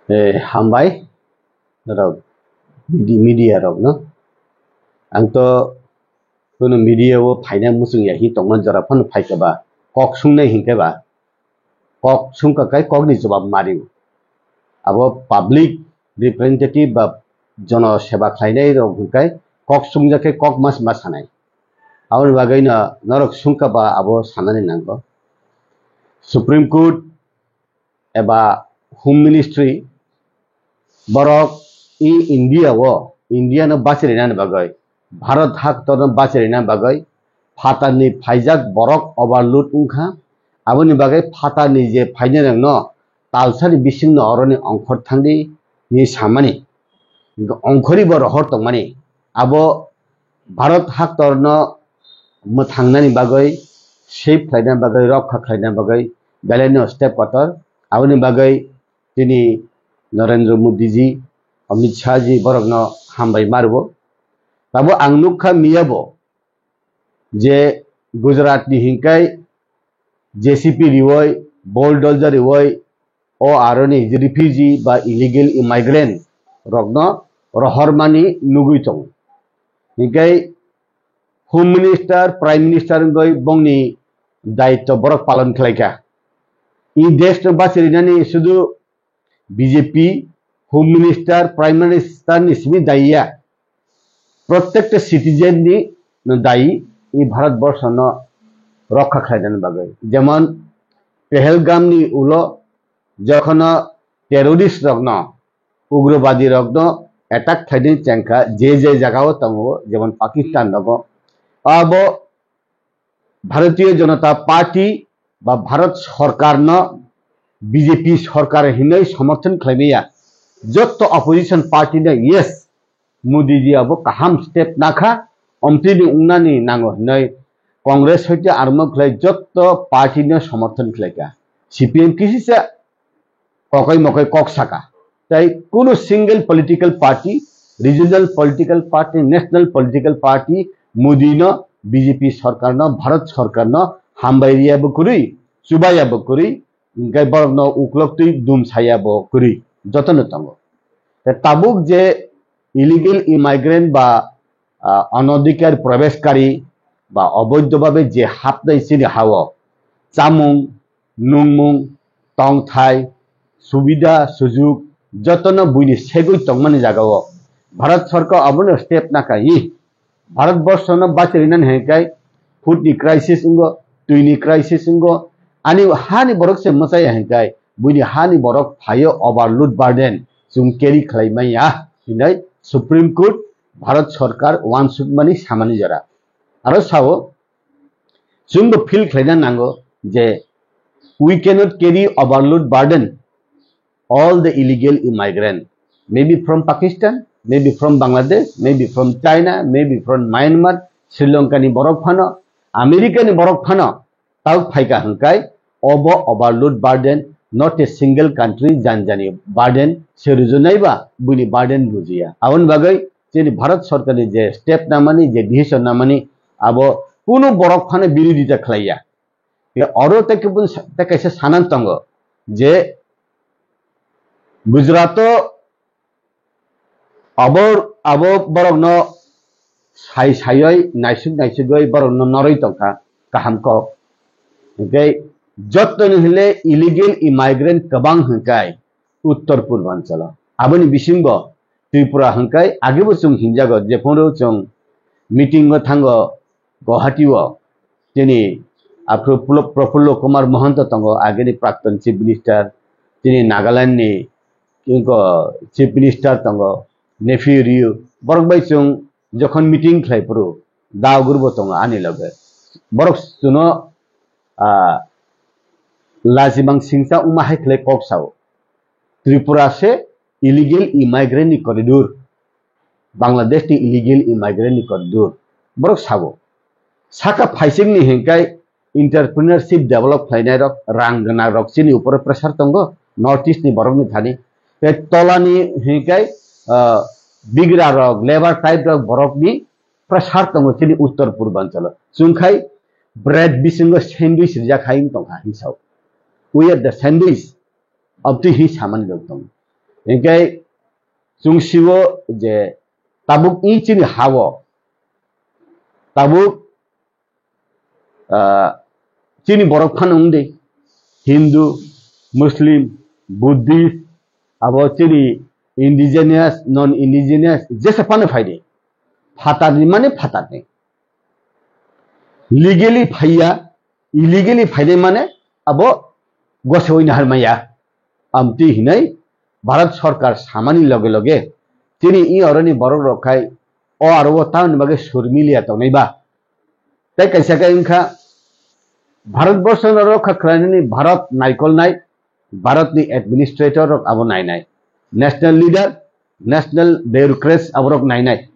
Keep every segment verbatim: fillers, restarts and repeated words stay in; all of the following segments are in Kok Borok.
Eh, hambai, norok midi-, media rok no. Ang to kuno media o phaina muchung ya hi tongma jora phano phaikha ba. Kok sungnai hinkhe ba. Kok sungkha kai kok ni jawab mari. Abo public representative ba jono seba khlainai rok hinkhe kok sungjakhe kok mas mas sanai. Aboni bagwi no norok sungkha ba abo sanani nango. Supreme Court eba Home Ministry borok i India o, India no bachirina bagwi, Bharat haktor no bachirina bagwi phatar ni phaijak borok overload wngkha. Aboni bagwi phatar ni je phainai rok no talsani bising no oroni ongkhor thangdi ni samani. Ongkhori bo rohor tongmani. Abo Bharat haktor no mwthangnani bagwi, save khlaina bagwi, rokha khlaina bagwi belai no step kotor. Aboni bagwi tini Narendra Modi ji, Amit Shah ji borok no hambai marbo. Tabo ang nukha miyabo je Gujarat ni hinkai J C B riwoi, bulldozer riwoi, o aroni refugee ba illegal immigrant rokno rohormani nugui tongo. Hinkhe Home Minister, Prime Minister wngwi bongni daitw borok palon khlaikha. I desh no bachirinani sudu B J P Home Minister, Prime Minister ni simi daiya. Protected citizen ni no dayi i Bharat borsho no rokha khlainani bagwi. Jemon Pahalgam ni ulo jokhono terrorist rokno, ugrobadi rokno attack khlainani chengkha, je je jagao tongo, jemon Pakistan rogo. Abo Bharatiya Janata Party ba Bharat Sarkar no B J P sarkar hinwi somorthon khlaimaya. Jotto opposition party no yes, Modi ji abo kaham step nakha, omtini ungnani nango hinwi Congress hoite armo khlai jotto party no somorthon khlaikha. C P M kisisa kokai mokai kok saka. Tai kunu single political party, regional political party, national political party, Modi no, B J P sarkar no, Bharat sarkar no hambai riya bo kwrwi, chubaya bo kwrwi, hinkhe borok no uklok twi dum saya bo kwrwi, jotono tongo. Tai tabuk je illegal immigrant ba, ah, anodhikar probeshkari ba oboidho bhabe je hapnai chini hao, chamung, nungmung, tongthai, subida, sujuk, jotono buini segwi tongmani jagao Bharat Sarkar abono step nakai. Bharat Borsho no bachirinani hinkai food ni crisis wngo, twi ni crisis wngo, ani hani borok se mwchaya hinkai buini hani borok phaio overload burden chwng carry khlai manya hinwi Supreme Court Bharat Sarkar uansukmani samani jora. Aro sao, chwngbo feel khlaina nango je we cannot carry overload burden all the illegal immigrant, maybe from Pakistan, maybe from Bangladesh, maybe from China, maybe from Myanmar, Sri Lanka ni borok phano, America ni borok phano, tau phaika hwnkhe obo overload burden, not a single country janjani burden se rujunaiba buini burden rujiya. Aboni bagwi chini Bharat Sarkar ni je step namani, je decision namani, abo kunu borok phano birodita khlaiya. Oro tei kebun sa-, tei kaisa sanan tongo je Gujarat o abo, abo borokno sai saioi naisuk naisugoi borokno noroi tongkha kaham kok. Hinkhe jottoni hwnle illegal immigrant kwbang hwnkai Uttor Purbanchalo. Aboni bisingo Tripura hwnkai agebo chwng hinjago, jephuru chwng meeting o thango Guwahati o, chini aphuru Plo-, Prafullo Kumar Mahanta tongo, ageni Prakton Chief Minister, chini Nagaland ni inko Chief Minister tongo, Neiphiu Rio, borok bai chwng jokhon meeting khlai phuru Daogurbo tongo ani loge. Borok chwngno, ah, lajimang singcha wngma hai khlai kok sao. Tripura se illegal immigrant ni corridor, Bangladesh ni illegal immigrant ni corridor, borok sabo. Saka phaising ni hinkai entrepreneurship develop khlainai rok, rang gwnang rok chini upor pressure tongo, North East ni borok ni thani. Tei tola ni hinkai, ah, bigra rok, labour type rok borok ni pressure tongo chini Uttor Purbanchalo. Chwngkhai bread bisingo sandwich rijak hai wng tongkha hinsao. We are the sandwich. Abtwi hi samani rok tongo. Hinkhe chwng siwo je tabuk i chini ha-o, tabuk, ah, chini borok phano wng di, Hindu, Muslim, Buddhist, abo chini indigenous, non indigenous, jesa phano phai di. Phatarni mane phatarni. Legally phaiya, illegally phainai mane abo gosewui nahar maya. Amtwi hinai Bharat Sarkar samani loge loge chini i oroni borok rok khai o aro o tamoni bagwi sur miliya tongnai ba. Tei kaisa khe wngkha Bharat Borsho no rokha khlainani Bharat naikolnai Bharatni administrator rok abo nainai, national leader, national bureaucrats aborok nainai.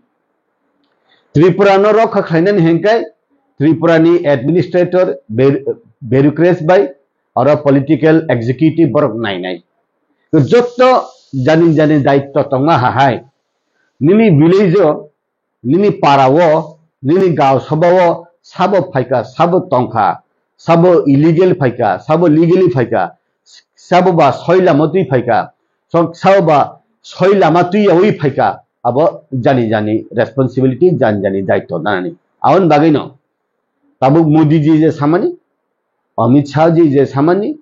Tripura no rokha khlainani hengkai Tripura ni administrator, bur-, bureaucrats bai oro political executive borok nainai. To jotto jani jani daitto tongma hahai nini village o nini para o, nini gaon sabha o sabo phaikha, sabo tongkha, sabo illegal phaikha, sabo legally phaikha, sabo ba soi lama twi phaikha, so-, sabo ba soi lama twi yaui phaikha, abo jani jani responsibility, jani jani daitto nanani. Aboni bagwi no tabuk Modi ji je samani, Amit Shah ji je samani,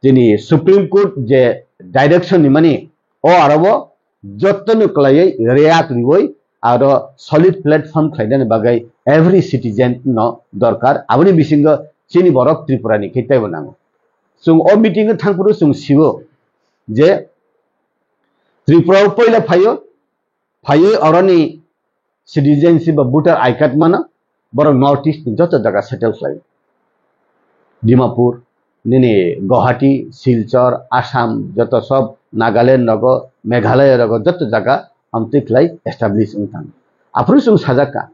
chini Supreme Court je direction ni mani, o aro o jottoni kwlaiwi react riwi aro solid platform khlainani bagwi every citizen no dorkar. Aboni bisingo chini borok Tripura ni khe teibo nango. Chwng o meeting o thangphuru chwng siwo je Tripura o poila phaio, phaiwi oroni citizenship ba voter I card mano, borok North East ni joto jaga settle khlai. Dimapur, nini Guwahati, Silchar, Assam, joto sob Nagaland rogo, Meghalaya rogo, joto jaga amtwi khlai establish wng thang. Aphuru chwng sajak ka.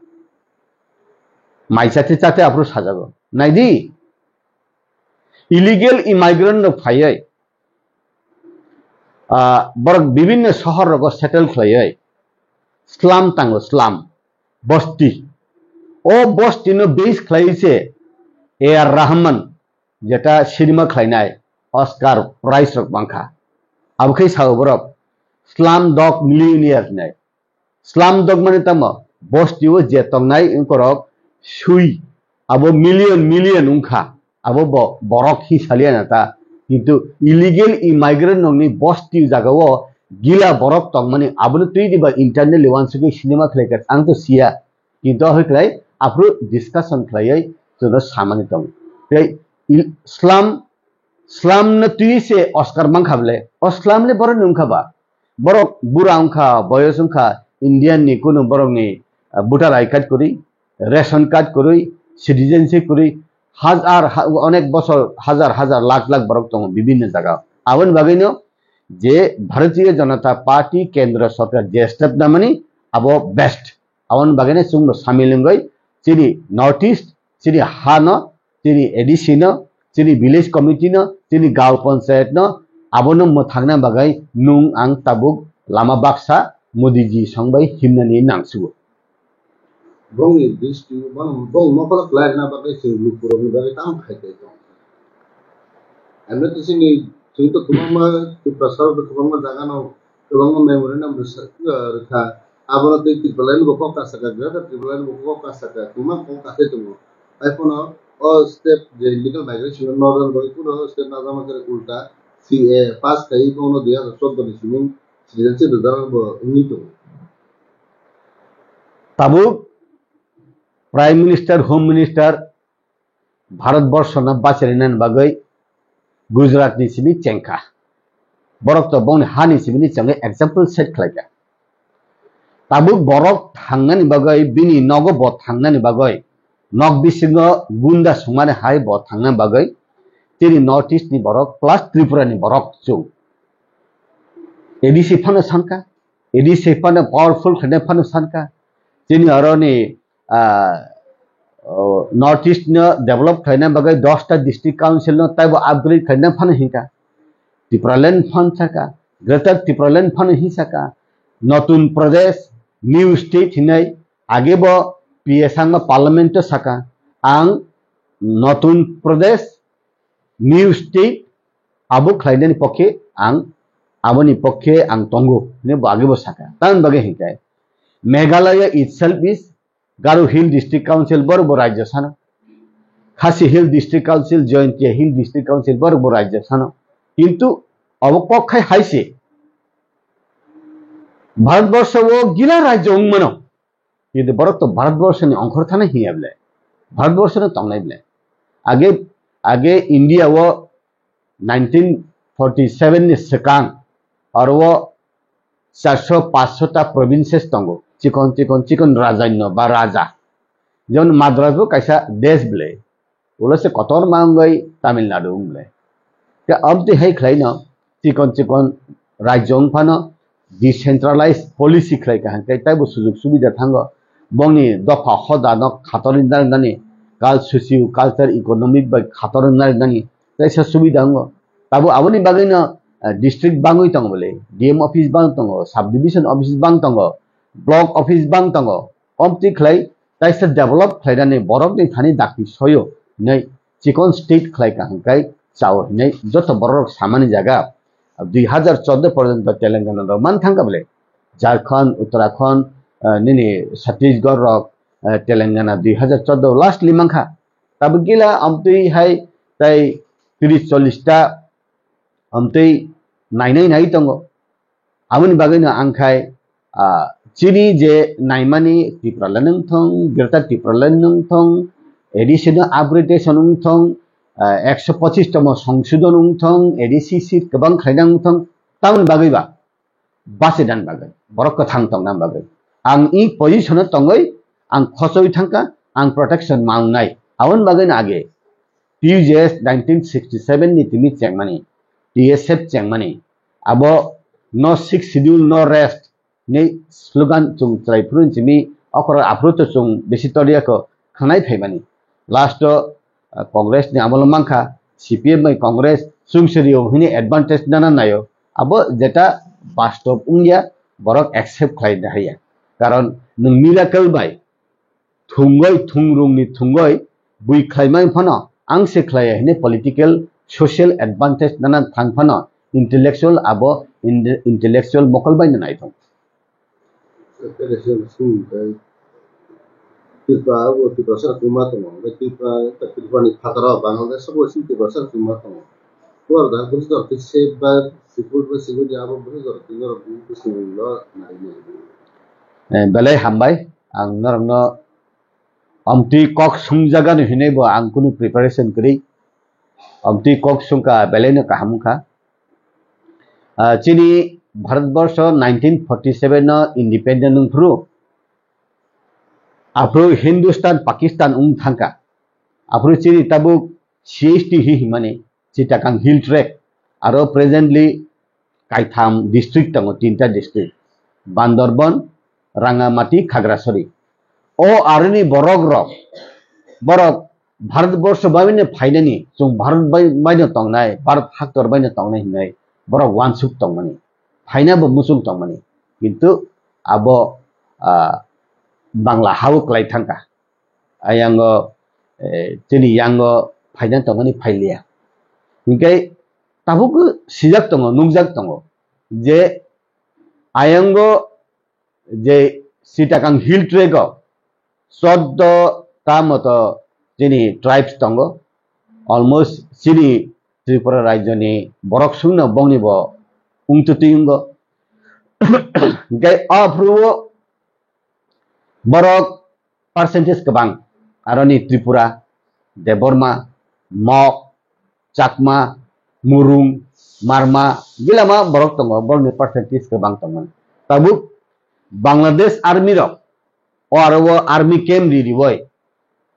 Mai chate chate aphuru sajago. Naidi, illegal immigrant rok phaiwi, ah, borok bibinno sohor rogo settle khlaiwi slum tango, slum, bosti. O bosti no base khlaiwi se A R Rahman, jeta cinema khlainai, Oscar prize rok mankha. Abo khe sao borok Slumdog Millionaire hinai. Slumdog mane tamo? Bosti o je tongnai wngkorok sui, abo million million wngkha, abo bo borok hi saliya na ta. Kintu illegal immigrant nokni bosti jaga o gila borok tongmani abono twi diba internally wansugwi cinema khlaikha, ang to siya. Kintu ahoi khlai aphuru discussion khlaiwi chwngno samani tongo. Tei il-, slum, slum no twi se Oscar mankha bole, o slum le boroni wngkha ba? Borok bura wngkha, boyos wngkha, Indian ni kunu borok ni, ah, voter I card kwrwi, ration card kwrwi, citizenship kwrwi, hajar, ha-, onek bosor, hajar, hajar, lakh, lakh borok tongo bibinno jaga. Aboni bagwi no je Bharatiya Janata Party kendra sarkar je step namani abo best. Aboni bagwi no chwngno samil wngwi chini North East, chini ha no, chini A D C no, chini village committee no, chini gaon panchayat no, abono mwthangna bagwi nwng ang tabuk lama baksa Modi ji song bai himnani nangsugo. Bongni dristi, bong, bong mokolo khlai rwna bagwi chwng lukurokni bagwi tamo khai tei tong. Emne to chini, chwng to kwbangma Tripura sarok to kwbangma jaga no kwbangma memorandum rwsa-, rwkha. Abono tei Tipraland bo kok kasaka, Greater Tipraland bo kok kasaka, kwbangma kok kasai tongo. Taiphano o step je illegal migration no northern bai kuno step najama khe ulta C A A pass khai bono dui hajar choudo ni simi citizenship rwjak bo wngwi tongo. Tabuk Prime Minister, Home Minister Bharat Borsho no bacharinani bagwi Gujarat ni simi chengkha. Borok to bongni hani simi ni chengwi example set khlaikha. Tabuk borok thangnani bagwi, bini nogo bo thangnani bagwi, nok bisingo gunda sungmani hai bo thangnani bagwi, chini North East ni borok plus Tripura ni borok chwng A D C phano sankha, A D C phano powerful khaina phano sankha, chini oroni, ah, oh, North East no develop khaina bagwi dosta district council no taibo upgrade khaina phano hinkha. Tipraland phan saka, Greater Tipraland phano hi saka, Notun Pradesh, New State hinai, age bo P A sangma Parliament o saka, ang Notun Pradesh, New State, abo khlainani pokhe ang Aboni pokhe ang tongo, hwnwi bo age bo saka. Tamoni bagwi hinkhe Meghalaya itself is Garo Hill District Council, borok bo rajya sano. Khasi Hill District Council, Jaintia Hill District Council, borok bo rajya sano. Kintu obo kok khai hai se. Bharatborsho o gila rajya wng mano. Kintu borok to Bharatborsho ni ongkhor thana hiya ble. Bharatborsho no tongnai ble. Age, age India o nineteen forty seven ni swkang oro o charso paanch ta provinces tongo, chikon chikon chikon rajanyo ba raja. Jemon Madras bo kaisa desh ble, ulo se kotor ma wngwi Tamil Nadu wng ble. Te amtwi hai khlaino chikon chikon rajyo wng phano decentralized policy khlai kaham khe taibo sujuk subida thango. Bongni dopha hoda no khatorwi narwknani, kal socio culture economic bai khatorwi narwknani kaisa subida wngo. Tabo aboni bagwino, eh, district bangwi tongo bole, D M office bang tongo, sub division office bang tongo, block office bang tongo. Omtwi khlai kaisa develop khlainani borokni thani dakti soyo hinwi chikon state khlai kaham kai chao hinwi joto borok samani jaga. Dui hazar chordo porjonto Telangana rok man thangkha bole. Jharkhand, Uttarakhand, eh, nini Chhattisgarh rok, eh, Telangana dui hazar chordo last li mankha. Tabuk gila amtwi hai tai tris chollish ta amtwi nainai nai tongo. Aboni bagwino ang khai, ah, chini je naimani Tipraland wng thong, Greater Tipraland wng thong, A D C no upgradation wng thong, ah, ekso pochis tomo songsodon wng thong, A D C seat kwbang khlaina wng thong, tamoni bagwi ba? Bachidan bagwi, borok kwthang tongna bagwi. Ang i position o tongwi ang khochoi thangkha, ang protection mangnai. Aboni bagwino age T U J S nineteen sixty seven ni timi chengmani, T S F chengmani, abo no sixth schedule, no rest ni slogan chwng chwrai phuru chimi okoro aphuru to chwng bisi toliya kho khwnai phaimani. Last o, ah, Congress ni amolo mankha, C P M bai Congress chwng siri o hini advantage nana naio. Abo jeta bastob wngya, borok accept khlai da haiya. Karon nwng miracle bai thungoi, thungrungni thungoi bui khlaimani phano ang se khlaiya hwnwi political, social advantage nana thang phano intellectual abo in-, intellectual mokol bai no naithok. Intellectual sung tei Tripura, abo Tripura sara kwma tongo, omo Tripura, Tripura ni phataro Bangladesh sabo sing Tripura sara kwma tongo. Kuar da bwswk jora twi sep ba siput ba siput ya abo bwswk jora twi norok bwswk no nari nai. Eh, belai hambai, ang norokno amtwi kok sungjaga no hinwi bo ang kunu preparation kwrwi. Amtwi kok sungkha belai no kaham wngkha. Ah, chini Bharatborsho nineteen forty seven no independent wngphuru, aphuru Hindustan, Pakistan wng thangkha. Aphuru chini tabuk C H T hi himani, Chittagong Hill Tract, aro presently kaitham district tongo, tinta district, Bandarban, Rangamati, Khagrasari. O aroni borok rok, borok Bharatborsho baino phainani, chwng Bharat bai-, baino tongnai, Bharat haktor baino tongnai hinwi borok wansuk tongmani, phaina bo muchung tongmani, kintu abo, ah, Bangla hao kwlai thangkha. Ayango, eh, chini yango phaina tongmani phailiya. Hinkhe tabuk sijak tongo, nukjak tongo je ayango je Chittagong Hill Tract o choddo ta moto chini tribes tongo. Almost chini Tripura rajyoni borok sungno bongni bo wngtwi twi wngo. Hinkhe o aphuru o borok percentage kwbang, aroni Tripura, Debbarma, Mok, Chakma, Murung, Marma, gilama borok tongo, borokni percentage kwbang tongmani. Tabuk Bangladesh army rok, o aro o army camp ri riwi,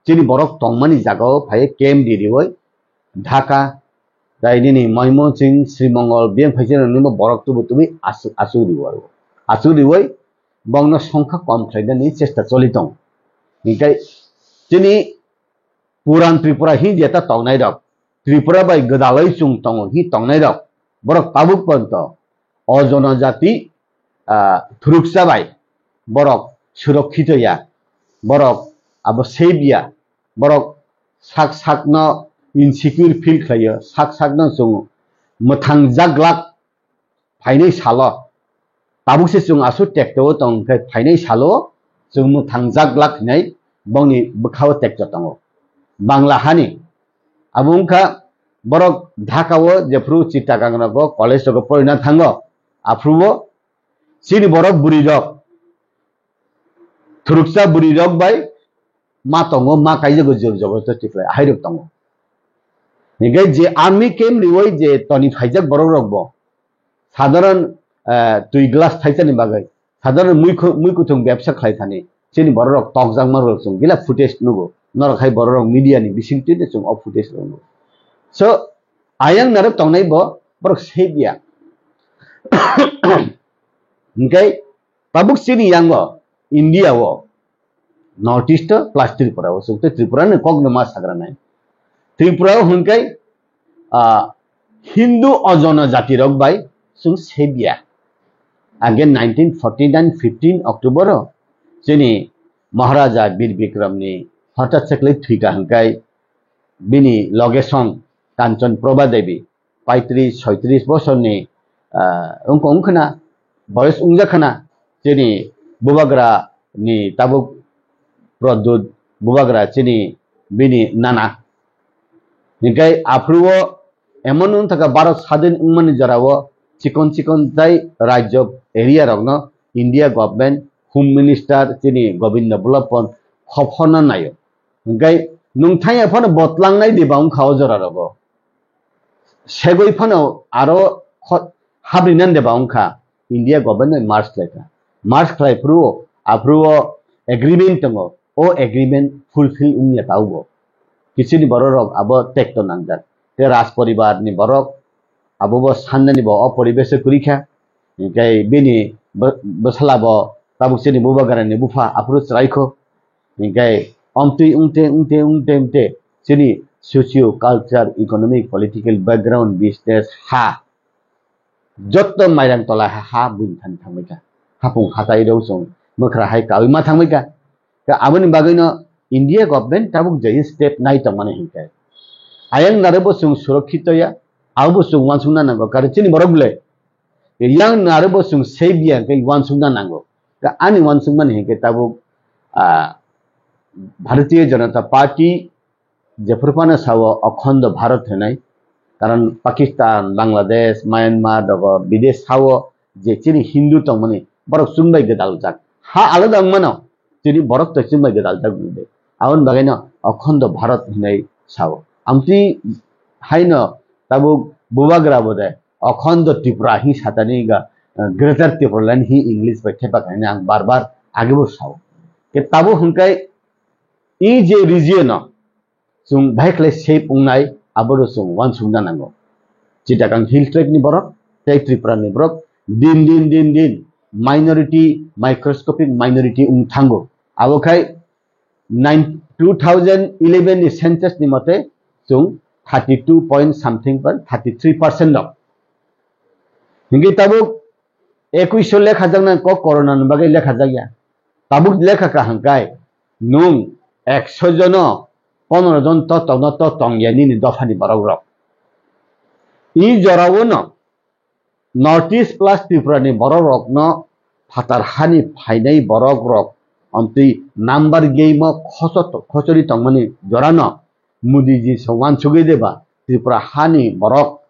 chini borok tongmani jagao phai camp ri riwi, Dhaka, tei nini Moimonsing, Srimongol, biyang phaisa nini bo borok tubu tubi asu-, asuk riwi aro. Asuk riwi, bongno songkha kom khlainani chesta choli tong. Hinkhe chini Puran Tripura hi jeta tongnai rok, Tripura bai gwdaloi chwng tongo hi tongnai rok, borok tabuk ponto o jonojati, ah, thuruksa bai borok surokkito ya, borok abo safe ya, borok sak sakno insecure feel khlaio, sak sakno chwng mwthang jaglak phainai salo, tabuk se chwng aswk tekto o tong khe phainai salo chwng mwthang jak glak hinai bongni bwkhao tekto tongo. Bangla hani abo wngkha borok Dhaka o jephru Chittagong rogo college rogo porina thango, aphuru o chini borok bwrwi rok thuruksa bwrwi rok bai ma tongo, ma kaijago jor jobor to tiklai ahai rok tongo. Hinkhe je army camp riwi je toni phaijak borok rok bo sadharan, eh, twi glass thaisani bagwi sadharan mui khu-, mui kuthung bebsa khlai thani chini borok rok tokjakma rok chwng gila footage nugo. Norok hai borok rok media ni bising twi chwng o footage rok nugo. So ayang narok tongnai bo borok save ya. Hinkhe tabuk chini yango India o North East o plus Tripura o chwng tei Tripura ni kok no ma sagra nai. Tripura o hwnkhe, ah, Hindu o jonojati rok bai chwng save ya. Again nineteen forty nine fifteen October o chini Maharaja Bir Bikram ni hothat se kwlai thwika hwnkhe bini loge song Kanchan Prabha Devi paitris soitris bosorni, ah, wngkha, wngkhana, boyos wngjak khana, chini bubagra ni tabuk Pradyut bubagra chini bini nana. Hinkhe aphuru o emon wng thaka Bharat sadin wngmani jora o chikon chikon tai rajyo area rokno India government home minister chini Govinda Ballabh pon khop horna naio. Hinkhe nwng thangya phano botlangnai de ba wngkha o jora rogo. Segwi phano aro kho-, habri nan de ba wngkha India government merge khlaikha. Merge khlai phuru o, aphuru o agreement tongo. O agreement fulfill wngya ta ubo. Kichini borok rok abo tekto nangjak. Te Raj poribar ni borok abo bo sannani bo o poribesh o kwrwi kha. Hinkhe bini bw-, bwsala bo tabuk chini bubagra ni bupha aphuru chwraikho. Hinkhe omtwi wngte, wngte, wngte, wngte chini socio culture, economic, political background, business, ha, jotto mairang tola ha, ha buini thani thangbaikha. Hapung hatai rok chwng mwkhra hai kaui ma thangbaikha. Khe aboni bagwino India government tabuk je step nai tongmani hinkhe ayang nare bo chwng surokkito ya, abo bo chwng uansukna nango. Kare chini borok le yang nare bo chwng save ya hinkhe uansukna nango. Khe ani uansukmani hinkhe tabuk, ah, Bharatiya Janata Party jephru phano sao Akhondo Bharat hinai, karon Pakistan, Bangladesh, Myanmar dogo bidesh sao je chini Hindu tongmani borok chwng bai gwdaljak. Ha alada wngmano, chini borok to chwng bai gwdaljak wngde. Aboni bagwino Akhondo Bharat hinai sao. Amtwi haino tabuk bubagra bo de Akhondo Tripura hi satani ga, eh, Greater Tipraland hi English bai thepa kainai ang bar bar age bo sao. Ke tabuk hwnkai i je region o chwng bahai khlai save wngnai, aboro chwng uansukna nango. Chittagong Hill Tract ni borok tei Tripura ni borok din din din din minority, microscopic minority wng thango. Abo khai nine, two thousand eleven ni census ni mote chwng thirty two point something per thirty three percent rok. Hinkhe tabuk ekuish lekha jaknai kok corona ni bagwi lekha jakya. Tabuk lekha kaham kai nwng ekso jono pondro jon to tongno to tongya nini dophani borok rok. I jorao no North East plus Tripura ni borok rok no phatar hani phainai borok rok amtwi number game o khoso-, khosori tongmani jora no Modi ji se uansugwi deba Tripura hani borok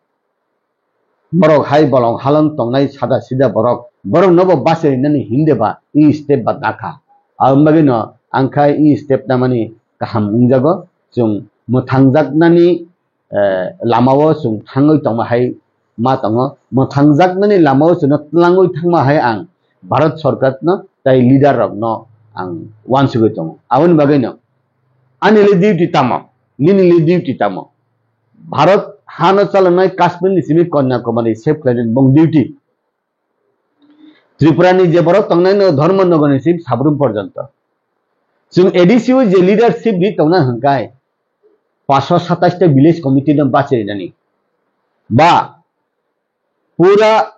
borok hai bolong halong tongnai sada sida borok, borok nobo bachai nani hinde ba i step ba dakha. Aboni bagwi no ang khai i step namani kaham wngjago. Chwng mwthang jaknani, eh, lama o chwng thangwi tongma hai ma tongo. Mwthang jaknani lama o chwngno twlangwi thangma hai ang Bharat Sarkar no tei leader rok no ang uansugwi tongo. Aboni bagwi no ani le duty tamo, nini le duty tamo? Bharat hano chalanai Kashmir ni simi Kanyakumari save khlainani bong duty. Tripura ni je borok tongnai no Dharmanagar ni simi Sabrum porjonto. Chwng A D C o je leadership ni tongna hwnkai paanch sho satais ta village committee no bachai rinani. Ba pura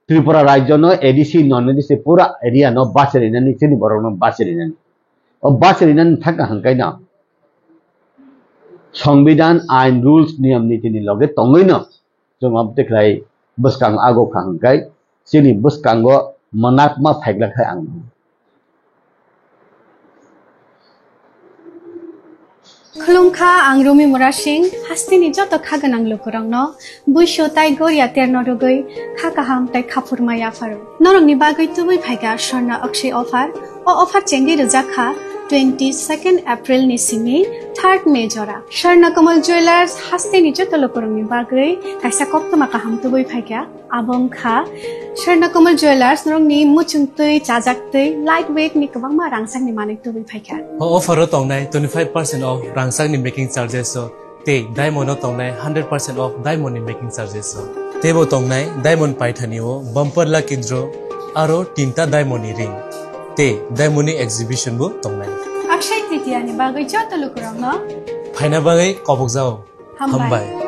Tripura rajyo no A D C, non A D C pura area no bachai rinani, chini borok no bachai rinani. O bachai rinani thangka hwnkai no Songbidan, ain, rules, niyam niti ni loge tongwi no chwng omo tei khlai bwskang ago kha hwnkhe chini bwskango mwnakma phaikla khai ang. Khulumkha, ang Rumi Murasing, hasteni joto kha gwnang lukurokno buisu tai goria terno rwgwi kha kaham tai khaphurma yapharo. Norokni bagwi tubui phaikha Swarna Akshay offer. O offer chengwi rwjak kha twenty second April ni simi third May jora. Swarna Kamal Jewelers hasteni joto lukurokni bagwi kaisa koktwma kaham tubui phaikha. Abo wngkha Swarna Kamal Jewelers, norokni muchung twi, chajak twi, light weight ni kwbangma rangchakni manwi tubui phaikha. O offer o tongnai twenty five percent off rangchakni making charges o, tei diamond o tongnai hundred percent off diamond ni making charges o. Teibo tongnai diamond paithani o bumper lucky draw aro tinta diamond ni ring, tei diamond ni exhibition bo tongnai. Akshay Tritiya ni bagwi joto lukurokno phaina bagwi kobokjao. Hambai. Hambai.